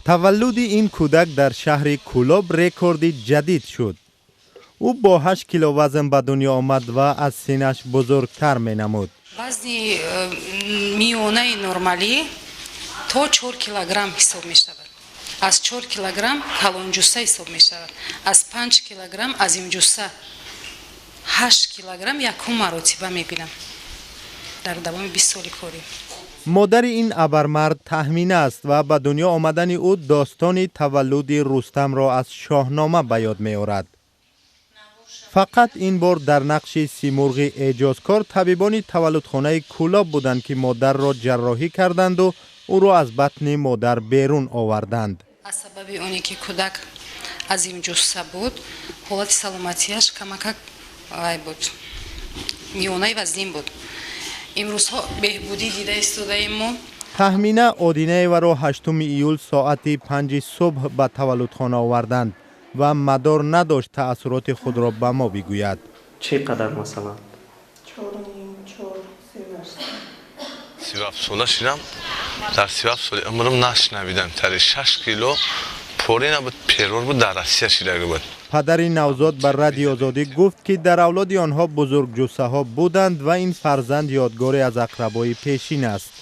Таваллуди ин кӯдак дар шаҳри Кӯлоб рекорди ҷадид шуд. Ӯ бо 8 кило вазн ба дунё омад ва аз синнаш бузургтар менамуд. Вазни миёнаи нормалӣ то 4 килограмм ҳисоб мешавад. Аз 4 килограмм калонҷусса ҳисоб мешавад, аз 5 килограмм азимҷусса, 8 килограмм якум маротиба мебинам дар давоми 20 соли корӣ. Модари ин абармард Таҳмина аст ва ба дунё омадани ӯ достони таваллуди Рустамро аз Шоҳнома ба ёд меорад. Фақат ин бор дар нақши Симурғи эъҷозкор табибони таваллудхонаи Кӯлоб буданд, ки модарро ҷарроҳӣ карданду ӯро аз батни модар берун оварданд. Аз сабаби оне ки кӯдак азимҷусса буд, ҳолати саломатиаш камакак вай буд, миёнаи вазнин буд. Имрӯзҳо беҳбудӣ дида истодаем мо. Таҳмина Одинаеваро 8 июл соати 5-и субҳ ба таваллудхона оварданд ва мадор надошт таассуроти худро ба мо бигӯяд. Чӣ қадар, масалан? 4,5, 4, 38. 37 сола шидам, дар 37 соли умрам нашунавидам тари 6 кило поре набуд, перор буд, дар Россия шидаги буд. Падари навзод ба Радиои Озодӣ гуфт, ки дар авлоди онҳо бузургҷуссаҳо буданд ва ин фарзанд ёдгоре аз ақрабои пешин аст.